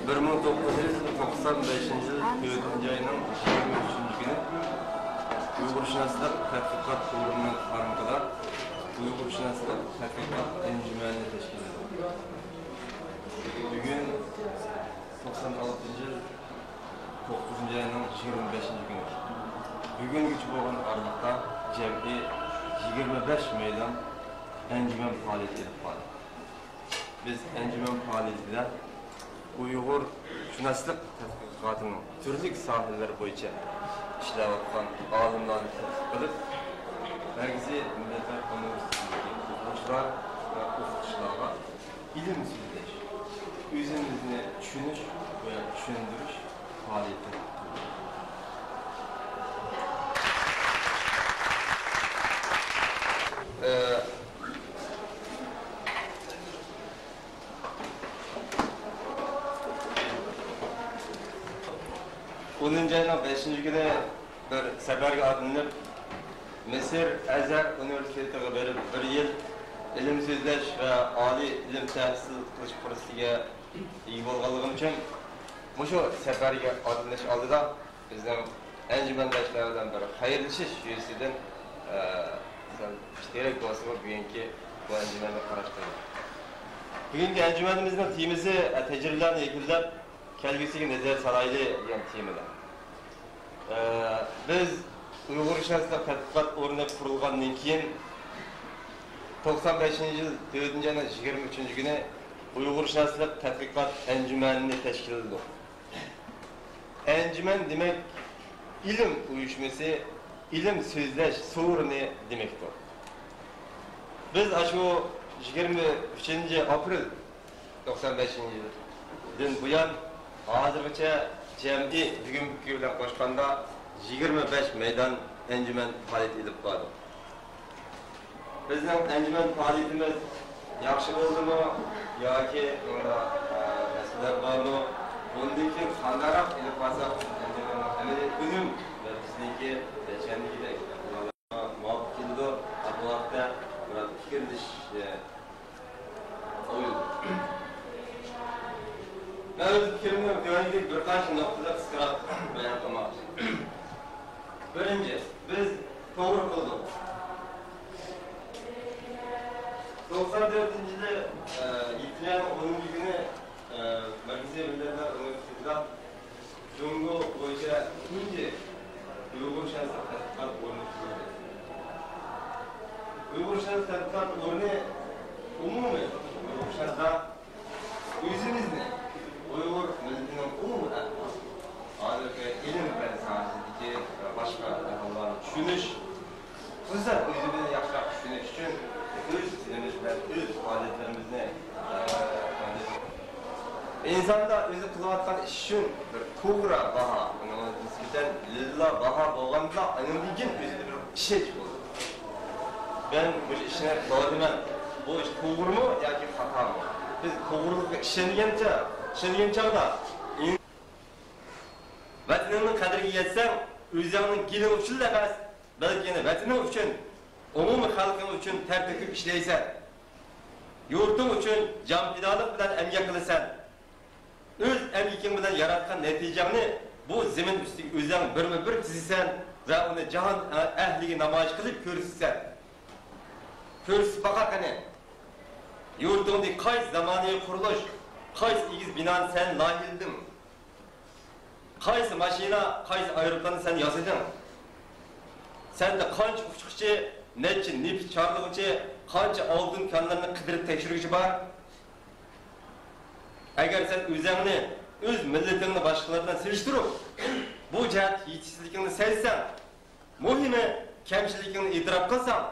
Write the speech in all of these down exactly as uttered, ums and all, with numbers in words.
بىر مىڭ توققۇز يۈز توقسان بەشىنچى يىل تۆتىنچى ئاينىڭ يىگىرمە ئۈچىنچى كۈنى ئۇيغۇرشۇناسلىق تەتقىقات ئورنىنىڭ تارمىقىدا ئۇيغۇرشۇناسلىق تەتقىقات ئەنجۈمەنى تەشكىللىدۇق. بۈگۈن توقسان ئالتىنچى يىل توققۇزىنچى ئاينىڭ يىگىرمە بەشىنچى كۈنى. بۈگۈنگىچە بولغان ئارىلىقتا جەمئىي يىگىرمە بەش مەيدان ئەنجۈمەن پائالىيىتى ئېلىپ باردۇق. بىز ئەنجۈمەن پائالىيىتىدە ئۇيغۇرشۇناسلىق تەتقىقاتىنىڭ تۈرلۈك ساھەلەر بويىچە ئىشلەۋاتقان ئالىملارنى تەكلىپ قىلىپ، مەركىزىي مىللەتلەر ئۇنىۋېرسىتېتىدىكى ئوقۇغۇچىلار ۋە ئوقۇتقۇچىلارغا ئىلىم سۆزلەش، ئۆزىمىزنى چۈشىنىش ۋە چۈشەندۈرۈش پائالىيىتى. ئە، ئونىنچى ئاينىڭ بەشىنچى كۈنى بىر سەپەرگە ئاتلىنىپ، مىسىر ئەزھەر ئۇنىۋېرسىتېتىغا بېرىپ، بىر يىل ئىلىم سۆزلەش ۋە ئالىي ئىلىم تەھسىل قىلىش پۇرسىتىگە ئىگە بولغانلىقىم ئۈچۈن، مۇشۇ سەپەرگە ئاتلىنىش ئالدىدا بىزنىڭ ئەنجۈمەنداشلار بىلەن بىر خەيرلىشىش يۈزىسىدىن، ئە، سەل تېرەك بولسىمۇ بۈگۈنكى بۇ ئەنجۈمەننى قاراشتۇردۇم. بۈگۈنكى ئەنجۈمەنىمىزنىڭ تېمىسى، ئە، تەجرىبىلەرنى يەكۈنلەپ، كەلگۈسىگە نەزەر سالايلى دېگەن تېمىدا. ئە، بىز ئۇيغۇرشۇناسلىق تەتقىقات ئورنى قۇرۇلغاندىن كېيىن، توقسان بەشىنچى يىل تۆتىنچى ئاينىڭ يىگىرمە ئۈچىنچى كۈنى ئۇيغۇرشۇناسلىق تەتقىقات ئەنجۈمەنىنى تەشكىللىدۇق. ئەنجۈمەن دېمەك، ئىلىم ئۇيۇشمىسى، ئىلىم سۆزلەش سورۇنى دېمەكتۇر. بىز ئاشۇ يىگىرمە ئۈچىنچى ئاپرېل توقسان بەشىنچى يىلدىن بۇيان، ھازىرغىچە جەمئىي بۈگۈنكى بىلەن قوشقاندا يىگىرمە بەش مەيدان ئەنجۈمەن پائالىيىتى ئېلىپ باردۇق. بىزنىڭ ئەنجۈمەن پائالىيىتىمىز ياخشى بولدىمۇ ياكى بۇندا، ئە، مەسىلىلەر بارمۇ؟ بۇندىن كېيىن قانداقراق ئېلىپ بارساق، ئەنجۈمەننىڭ ئەمەلىي ئۈنۈم ۋە بىزنىڭكى چەندىكىدەك مۇۋاپىق كېلىدۇ. بۇ ھەقتە بىراز پىكىرلىشىش، ئە، قويۇلدى. مەن ئۆز پىكرىمنى تۆۋەندىكىدەك بىر قانچە نۇقتىدا قىسقىراق بايان قىلماقچى. بىرىنچى، بىز توغرا قىلدۇق. توقسان تۆتىنچى يىلى، ئە، يەتتىنچى ئاينىڭ ئونىنچى كۈنى، ئە، مەركىزىي مىللەتلەر ئۇنىۋېرسىتېتىدا جۇڭگو بويىچە تۇنجى ئۇيغۇرشۇناسلىق تەتقىقات ئورنى قۇرۇلدى. ئۇيغۇرشۇناسلىق تەتقىقات ئورنى ئومۇمىي ئۇيغۇرشۇناسلار ئۆزىمىزنى، ئۇيغۇر مىللىتىنىڭ ئومۇمىي ئەھۋالى، ھازىرقى ئىلىم پەن ساھەسىدىكى ۋە باشقا ئەھۋاللارنى چۈشىنىش، خۇسۇسەن ئۆزىمىزنى ياخشىراق چۈشىنىش ئۈچۈن ئۆز تىلىمىز بىلەن ئۆز پائالىيەتلىرىمىزنى، ئە، ئىنساندا ئۆزى قىلىۋاتقان ئىش ئۈچۈن بىر توغرا باھا، ئۇنىڭغا نىسبەتەن لىللا باھا بولغاندىلا، ئاندىن كېيىن ئۆزىدە بىر ئىشەنچ بولىدۇ. مەن مۇشۇ ئىشنى قىلىۋاتىمەن، بۇ ئىش توغرىمۇ ياكى خاتامۇ؟ بىز توغرىلىقىغا ئىشەنگەنچە، ئىشەنگەن چاغدا، ۋەتىنىڭنىڭ قەدرىگە يەتسەڭ، ئۆزۈڭنىڭ گېلىڭ ئۈچۈنلا ئەمەس، بەلكى يەنە ۋەتىنىڭ ئۈچۈن، ئومۇمىي خەلقىڭ ئۈچۈن تەر تۆكۈپ ئىشلەيسەن. يۇرتۇڭ ئۈچۈن جان پىدالىق بىلەن ئەمگەك قىلىسەن. ئۆز ئەمگىكىڭ بىلەن ياراتقان نەتىجەڭنى بۇ زېمىن ئۈستىگە ئۆزۈڭ بىرمۇ بىر تىزىسەن ۋە ئۇنى جاھان ئەھلىگە نامايىش قىلىپ كۆرسىتىسەن. كۆرسىتىپ باقە قېنى، يۇرتۇڭدىكى قايسى زامانىۋى قۇرۇلۇش، قايسى ئېگىز بىنانى سەن لايىھىلىدىڭ؟ قايسى ماشىنا، قايسى ئايروپىلاننى سەن ياسىدىڭ؟ سەندە قانچە ئۇچقۇچى، نەچچە نېفىت چارلىغۇچى، قانچە ئالتۇن كانلىرىنى قىدىرىپ تەكشۈرگۈچى بار؟ ئەگەر سەن ئۆزۈڭنى، ئۆز مىللىتىڭنى باشقىلار بىلەن سېلىشتۇرۇپ، بۇ جەھەتتە يېتىشسىزلىكىڭنى سەزسەڭ، مۇھىمى، كەمچىلىكىڭنى ئېتىراپ قىلساڭ،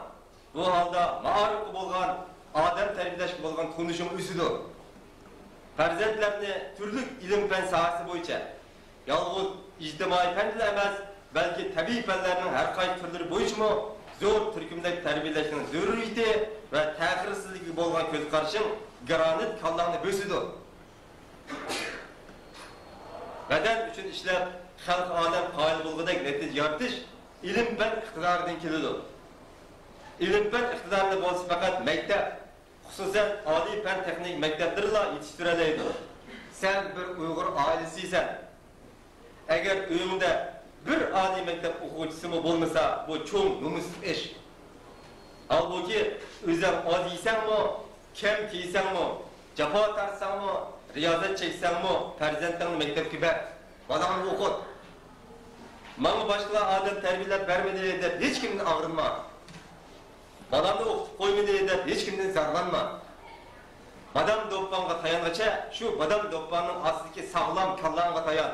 بۇ ھالدا مائارىپقا بولغان، ئادەم تەربىيەلەشكە بولغان تونۇشۇڭ ئۆسىدۇ. پەرزەنتلەرنى تۈرلۈك ئىلىم-پەن ساھەسى بويىچە، يالغۇز ئىجتىمائىي پەندىلا ئەمەس، بەلكى تەبىئىي پەنلەرنىڭ ھەر قايسى تۈرلىرى بويىچىمۇ زور تۈركۈمدە تەربىيەلەشنىڭ زۆرۈرىيىتى ۋە تەخىرسىزلىكىگە بولغان كۆز قارىشىڭ گرانىت كاللاڭنى بۆسىدۇ. ۋەتەن ئۈچۈن ئىشلەپ، خەلق ئالەم قايىل بولغۇدەك نەتىجە يارىتىش ئىلىم-پەن ئىقتىدارىدىن كېلىدۇ. ئىلىم-پەن ئىقتىدارىنى بولسا پەقەت مەكتەپ، خۇسۇسەن، ئالىي پەن تېخنىكا مەكتەپلىرىلا يېتىشتۈرەلەيدۇ. سەن بىر ئۇيغۇر ئائىلىسىسەن. ئەگەر ئۆيۈڭدە بىر ئالىي مەكتەپ ئوقۇغۇچىسىمۇ بولمىسا، بۇ چوڭ نومۇسسىز ئىش. ھالبۇكى، ئۆزۈڭ ئاز يېسەڭمۇ، كەم كىيسەڭمۇ، جاپا تارتساڭمۇ، رىيازەت چەكسەڭمۇ، پەرزەنتىڭنى مەكتەپكە بەر، بالاڭنى ئوقۇت. ماڭا باشقىلار ئادەم تەربىيەلەپ بەرمىدى دەپ ھېچكىمدىن ئاغرىنما. بالامنى ئوقۇتۇپ قويمىدى دەپ ھېچكىمدىن زارلانما. بادام دوپپاڭغا تايانغىچە شۇ بادام دوپپاڭنىڭ ئاستىدىكى ساغلام كاللاڭغا تايان.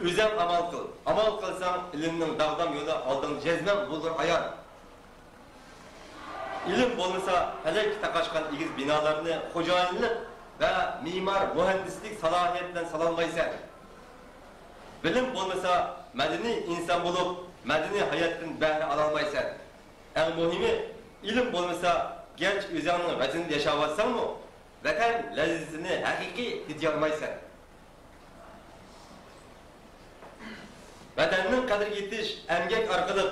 ئۆزەڭ ئامال قىل. ئامال قىلساڭ، ئىلىمنىڭ داغدام يولى ئالدىڭدا جەزمەن بولۇر ئايان. ئىلىم بولمىسا، پەلەككە تاقاشقان ئېگىز بىنالارنى خوجايىنلىق ۋە مېمار، مۇھەندىسلىك سالاھىيەت بىلەن سالالمايسەن. بىلىم بولمىسا، مەدەنىي ئىنسان بولۇپ، مەدەنىي ھاياتتىن بەھرە ئالالمايسەن. ئەڭ مۇھىمى، ئىلىم بولمىسا، گەرچە ئۆزۈڭنىڭ ۋەتىنىدە ياشاۋاتساڭمۇ، ۋەتەن لەززىتىنى ھەقىقىي تېتىيالمايسەن. ۋەتەننىڭ قەدرىگە يېتىش ئەمگەك ئارقىلىق،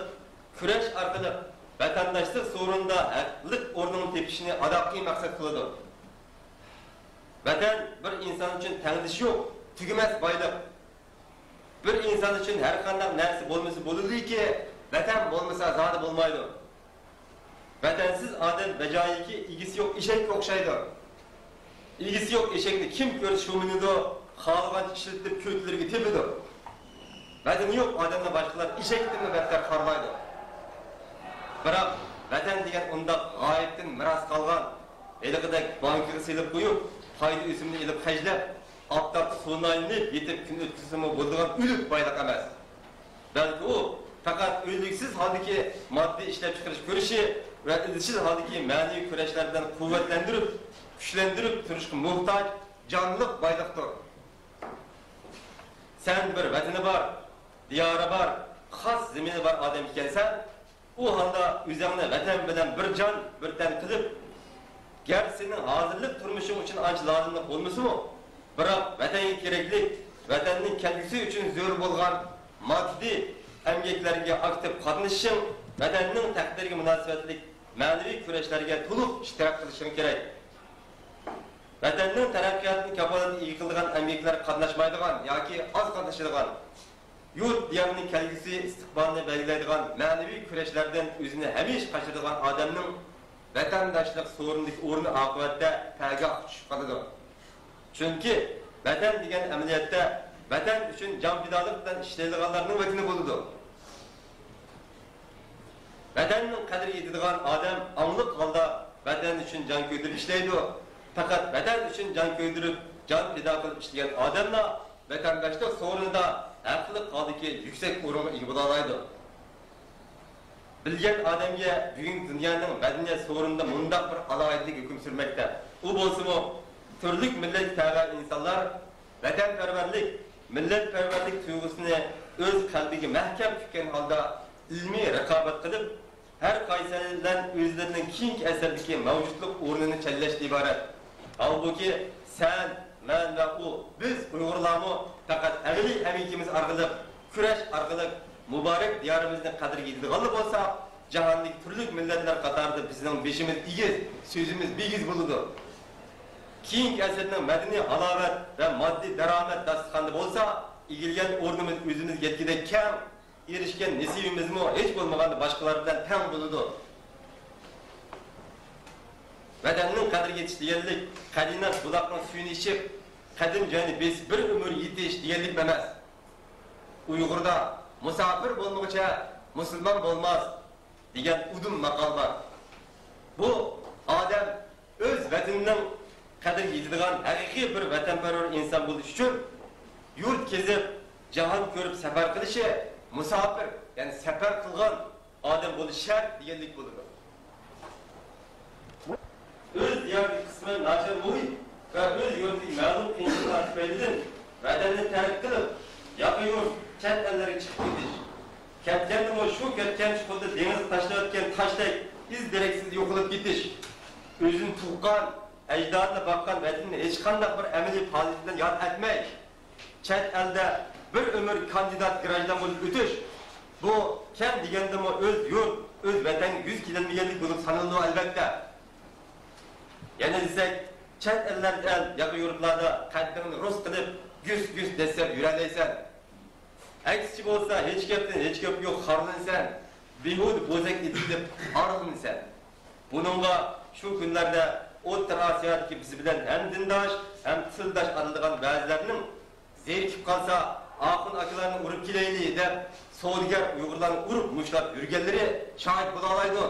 كۈرەش ئارقىلىق، ۋەتەنداشلىق سورۇنىدا ھەقلىق ئورنىڭنى تېپىشنى ئاداققى مەقسەت قىلىدۇ. ۋەتەن بىر ئىنسان ئۈچۈن تەڭدىشى يوق، تۈگىمەس بايلىق. بىر ئىنسان ئۈچۈن ھەرقانداق نەرسە بولمىسا بولىدۇكى، ۋەتەن بولمىسا زادى بولمايدۇ. ۋەتەنسىز ئادەم بەجايىكى ئىگىسى يوق ئېشەككە ئوخشايدۇ. ئىگىسى يوق ئېشەكنى كىم كۆرسە شۇ مىنىدۇ، خالىغانچە ئىشلىتىپ كۆتلىرىگە تېپىدۇ. ۋەتىنى يوق ئادەمنى باشقىلار ئېشەكتىنمۇ بەتتەر قارىمايدۇ. بىراق، ۋەتەن دېگەن ئۇنداق غايىبتىن مىراس قالغان، ھېلىقىدەك بانكىغا سېلىپ قويۇپ، پايدا ئۆسۈمىنى ئېلىپ خەجلەپ، ئاپتاپتا سۇنايلىنىپ يېتىپ كۈن ئۆتكۈزسىمۇ بولىدىغان ئۆلۈك بايلىق ئەمەس. بەلكى ئۇ پەقەت ئۈنلۈكسىز ھالدىكى ماددىي ئىشلەپچىقىرىش كۈرىشى ۋە ئىزچىل ھالدىكى مەنىۋى كۈرەشلەر بىلەن قۇۋۋەتلەندۈرۈپ، كۈچلەندۈرۈپ تۇرۇشقا موھتاج جانلىق بايلىقتۇر. سەن بىر ۋەتىنى بار، دىيارى بار، خاس زېمىنى بار ئادەم ئىكەنسەن، ئۇ ھالدا ئۆزۈڭنى ۋەتەن بىلەن بىر جان، بىر تەن قىلىپ، گەرچە سېنىڭ ھازىرلىق تۇرمۇشۇڭ ئۈچۈن ئانچە لازىملىق بولمىسىمۇ، بىراق ۋەتەنگە كېرەكلىك، ۋەتەننىڭ كەلگۈسى ئۈچۈن زۆرۈر بولغان ماددىي ئەمگەكلەرگە ئاكتىپ قاتنىشىشىڭ، ۋەتەننىڭ تەقدىرىگە مۇناسىۋەتلىك مەنىۋى كۈرەشلەرگە تولۇق ئىشتىراك قىلىشىڭ كېرەك. ۋەتەننىڭ تەرەققىياتىنى كاپالەتكە ئىگە قىلىدىغان ئەمگەكلەرگە قاتناشمايدىغان ياكى ئاز قاتنىشىدىغان، يۇرت دىيارنىڭ كەلگۈسى ئىستىقبالىنى بەلگىلەيدىغان مەنىۋى كۈرەشلەردىن ئۆزىنى ھەمىشە قاچۇرىدىغان ئادەمنىڭ ۋەتەنداشلىق سورۇنىدىكى ئورنى ئاقىۋەتتە پەگاھقا چۈشۈپ قالىدۇ. چۈنكى ۋەتەن دېگەن ئەمەلىيەتتە ۋەتەن ئۈچۈن جان پىدالىق بىلەن ئىشلەيدىغانلارنىڭ ۋەتىنى بولىدۇ. ۋەتەننىڭ قەدرىگە يېتىدىغان ئادەم ئاڭلىق ھالدا ۋەتەن ئۈچۈن جان كۆيدۈرۈپ ئىشلەيدۇ. پەقەت ۋەتەن ئۈچۈن جان كۆيدۈرۈپ، جان پىدا قىلىپ ئىشلىگەن ئادەملا ۋەتەنداشلىق سورۇنىدا ھەقلىق ھالدىكى يۈكسەك ئورۇنغا ئىگە بولالايدۇ. بىلگەن ئادەمگە بۈگۈنكى دۇنيانىڭ مەدەنىيەت سورۇنىدا مۇنداق بىر ئالاھىدىلىك ھۆكۈم سۈرمەكتە. ئۇ بولسىمۇ، تۈرلۈك مىللەتكە تەۋە ئىنسانلار ۋەتەنپەرۋەرلىك، مىللەتپەرۋەرلىك تۇيغۇسىنى ئۆز قەلبىگە مەھكەم پۈككەن ھالدا ئىلمىي رىقابەت قىلىپ، ھەر قايسى بىلەن ئۆزلىرىنىڭ كېيىنكى ئەسىردىكى مەۋجۇتلۇق ئورنىنى چەنلەشتىن ئىبارەت. ھالبۇكى، سەن، مەن ۋە ئۇ، بىز ئۇيغۇرلارمۇ پەقەت ئەمەلىي ئەمگىكىمىز ئارقىلىق، كۈرەش ئارقىلىق مۇبارەك دىيارىمىزنىڭ قەدرىگە يېتىدىغانلا بولساق، جاھاندىكى تۈرلۈك مىللەتلەر قاتارىدا بىزنىڭ بېشىمىز ئېگىز، سۆزىمىز بىگىز بولىدۇ. كېيىنكى ئەسىرنىڭ مەدەنىي ھالاۋەت ۋە ماددىي دارامەت داستىخانىدا بولسا، ئىگىلىگەن ئورنىمىز ئۆزىمىزگە يەتكۈدەك كەڭ، ئېرىشكەن نېسىۋىمىزمۇ ھېچ بولمىغاندا باشقىلار بىلەن تەڭ بولىدۇ. ۋەتەننىڭ قەدرىگە يېتىش دېگەنلىك، قەدىناس بۇلاقنىڭ سۈيىنى ئىچىپ، قەدىم جاينى بېسىپ بىر ئۆمۈر يېتىش دېگەنلىك ئەمەس. ئۇيغۇردا «مۇساپىر بولمىغۇچە مۇسۇلمان بولماس» دېگەن ئۇدۇم ماقال بار. بۇ ئادەم ئۆز ۋەتىنىنىڭ قەدرىگە يېتىدىغان ھەقىقىي بىر ۋەتەنپەرۋەر ئىنسان بولۇش ئۈچۈن يۇرت كېزىپ، جاھان كۆرۈپ سەپەر قىلىشى، مۇساپىر، يەنى سەپەر قىلغان ئادەم بولۇش شەرت دېگەنلىك بولىدۇ. ئۆز دىيارىدىكى قىسمەن ناچار مۇھىت ۋە ئۆز يۇرتىدىكى مەلۇم قىيىنچىلىقلار تۈپەيلىدىن ۋەتەننى تەرك قىلىپ، ياقا يۇرت، چەت ئەللەرگە چىقىپ كېتىش. كەتكەندىمۇ شۇ كەتكەن چوققىدا دېڭىزغا تاشلاۋەتكەن تاشتەك ئىز دېرەكسىز يوقىلىپ كېتىش. ئۆزىنى تۇغقان، ئەجدادىنى باققان ۋەتىنىنى ھېچقانداق بىر ئەمەلىي پائالىيەت بىلەن ياد ئەتمەي، چەت ئەلدە بىر ئۆمۈر كاندىدات گراژدان بولۇپ ئۆتۈش، بۇ كەم دېگەندىمۇ ئۆز يۇرت، ئۆز ۋەتەنگە يۈز كېلەلمىگەنلىك بولۇپ سانىلىدۇ، ئەلۋەتتە. يەنە دېسەك، چەت ئەللەردە ئەل، ياقا يۇرتلاردا قەددىڭنى رۇس قىلىپ، گۈس-گۈس دەسسەپ يۈرەلەيسەن. ئەكسىچە بولسا، ھېچ گەپتىن ھېچ گەپ يوق خارلىنىسەن. بىھۇدە بوزەك ئېتىلىپ ئارىلىنىسەن. بۇنىڭغا شۇ كۈنلەردە ئوتتۇرا ئاسىيادىكى بىز بىلەن ھەم دىنداش، ھەم تىلداش ئاتىلىدىغان بەزىلەرنىڭ زېرىكىپ قالسا، ئاخۇن ئاكىلارنى ئۇرۇپ كېلەيلى دەپ، سودىگەر ئۇيغۇرلارنى ئۇرۇپ مۇشتلاپ يۈرگەنلىرى شاھىت بولالايدۇ.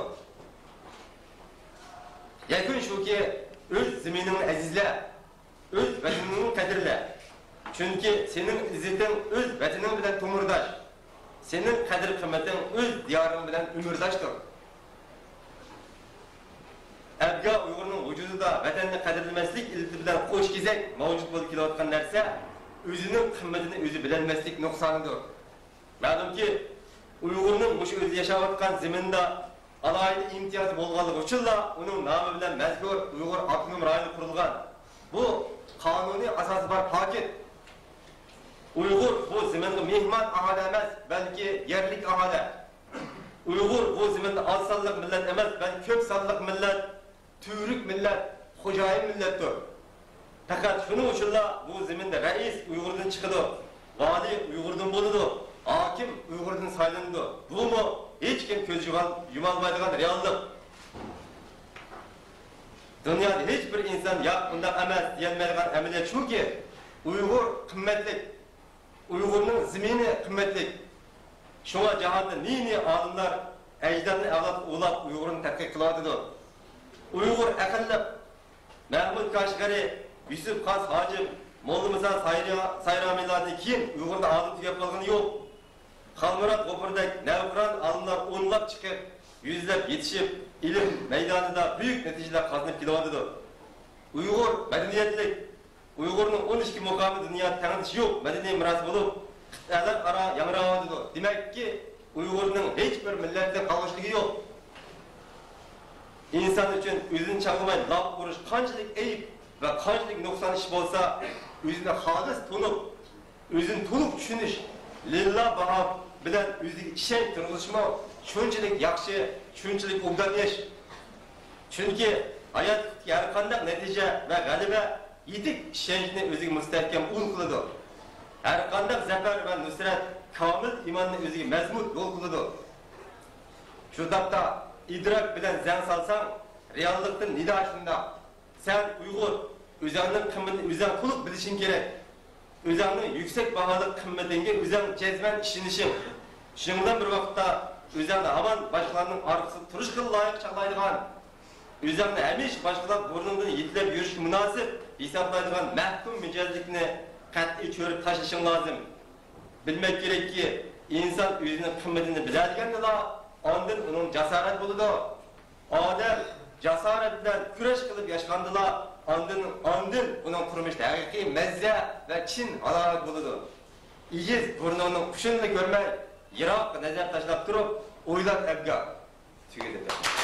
يەكۈن شۇكى، ئۆز زېمىنىڭنى ئەزىزلە، ئۆز ۋەتىنىڭنى قەدىرلە. چۈنكى سېنىڭ ئىززىتىڭ ئۆز ۋەتىنىڭ بىلەن تومۇرداش. سېنىڭ قەدىر-قىممىتىڭ ئۆز دىيارىڭ بىلەن ئۆمۈرداشتۇر. ئەبگا ئۇيغۇرنىڭ ۋۇجۇدىدا ۋەتەننى قەدىرلىمەسلىك ئىللىتى بىلەن قوش كېزەك مەۋجۇت بولۇپ كېلىۋاتقان نەرسە، ئۆزىنىڭ قىممىتىنى ئۆزى بىلەلمەسلىك نۇقسانىدۇر. مەلۇمكى، ئۇيغۇرنىڭ مۇشۇ ئۆزى ياشاۋاتقان زېمىنىدا ئالاھىدە ئىمتىيازى بولغانلىقى ئۈچۈنلا ئۇنىڭ نامى بىلەن مەزكۇر ئۇيغۇر ئاپتونوم رايونى قۇرۇلغان. بۇ قانۇنىي ئاساسى بار پاكىت. ئۇيغۇر بۇ زېمىنغا مېھمان ئاھالە ئەمەس، بەلكى يەرلىك ئاھالە. ئۇيغۇر بۇ زېمىندا ئاز سانلىق مىللەت ئەمەس، بەلكى كۆپ سانلىق مىللەت، تۈۋرۈك مىللەت، خوجايىن مىللەتتۇر. پەقەت شۇنىڭ ئۈچۈنلا بۇ زېمىندا رەئىس ئۇيغۇردىن چىقىدۇ، ۋالىي ئۇيغۇردىن بولىدۇ، ھاكىم ئۇيغۇردىن سايلىنىدۇ. بۇمۇ ھېچكىم كۆز يۇمال-، يۇمالمايدىغان رېئاللىق. دۇنيادا ھېچ بىر ئىنسان «ياق، ئۇنداق ئەمەس» دېيەلمەيدىغان ئەمەلىيەت شۇكى، ئۇيغۇر قىممەتلىك. ئۇيغۇرنىڭ زېمىنى قىممەتلىك. شۇڭا جاھاندا نى-نى ئالىملار ئەجدادنى ئەۋلادقا ئۇلاپ ئۇيغۇرنى تەتقىق قىلىۋاتىدۇ. ئۇيغۇر ئەقىللىق. مەھمۇد كاشغەرى، يۈسۈپ خاس ھاجىم، موللا مۇسا سايرا-، سايرامىلاردىن كېيىن ئۇيغۇردا ئالىم تۈگەپ قالغىنى يوق. خالمۇرات غوپۇردەك نەۋقىران ئالىملار ئونلاپ چىقىپ، يۈزلەپ يېتىشىپ، ئىلىم مەيدانىدا بۈيۈك نەتىجىلەر قازىنىپ كېلىۋاتىدۇ. ئۇيغۇر مەدەنىيەتلىك، ئۇيغۇرنىڭ ئون ئىككى مۇقامى دۇنيادا تەڭدىشى يوق مەدەنىي مىراس بولۇپ، قىتئەلەر ئارا ياڭراۋاتىدۇ. دېمەككى، ئۇيغۇرنىڭ ھېچ بىر مىللەتتىن قالغۇچىلىكى يوق. ئىنسان ئۈچۈن ئۆزىنى چاغلىماي لاپ ئۇرۇش قانچىلىك ئەيىب ۋە قانچىلىك نۇقسان ئىش بولسا، ئۆزىنى خالىس تونۇپ، ئۆزىنى تولۇق چۈشىنىش، لىللا باھا بىلەن ئۆزىگە ئىشەنچ تۇرغۇزۇشمۇ شۇنچىلىك ياخشى، شۇنچىلىك ئوبدان ئىش. چۈنكى ھاياتلىقتىكى ھەرقانداق نەتىجە ۋە غەلىبە يېتىك ئىشەنچنى ئۆزىگە مۇستەھكەم ئۇل قىلىدۇ. ھەرقانداق زەپەر ۋە نۇسرەت كامىل ئىماننى ئۆزىگە مەزمۇت يول قىلىدۇ. شۇ تاپتا ئىدراك بىلەن زەڭ سالساڭ، رېئاللىقتىن نىدا شۇنداق. سەن ئۇيغۇر، ئۆزۈڭنىڭ قىممىتىنى ئۆزۈڭ تولۇق بىلىشىڭ كېرەك. ئۆزۈڭنىڭ يۈكسەك باھالىق قىممىتىڭگە ئۆزۈڭ جەزمەن ئىشىنىشىڭ. شۇنىڭ بىلەن بىر ۋاقىتتا، ئۆزۈڭنى ھامان باشقىلارنىڭ ئارقىسىدا تۇرۇشقا لايىق چاغلايدىغان، ئۆزۈڭنى ھەمىشە باشقىلار بۇرنۇڭدىن يېتىلەپ يۈرۈشكە مۇناسىپ ھېسابلايدىغان مەھكۇم مىجەزلىكنى قەتئىي چۆرۈپ تاشلىشىڭ لازىم. بىلمەك كېرەككى، ئىنسان ئۆزىنىڭ قىممىتىنى بىلەلىگەندىلا، ئاندىن ئۇنىڭ جاسارەت بولىدۇ. ئادەم جاسارەت بىلەن كۈرەش قىلىپ ياشىغاندىلا، ئاندىن، ئاندىن ئۇنىڭ تۇرمۇشىدا ھەقىقىي مەززە ۋە چىن ھالاۋەت بولىدۇ. ئېگىز بۇرنۇڭنىڭ قۇشىنىلا كۆرمەي، يىراققا نەزەر تاشلاپ تۇرۇپ، ئويلاپ ئەبگا. تۈگىدى.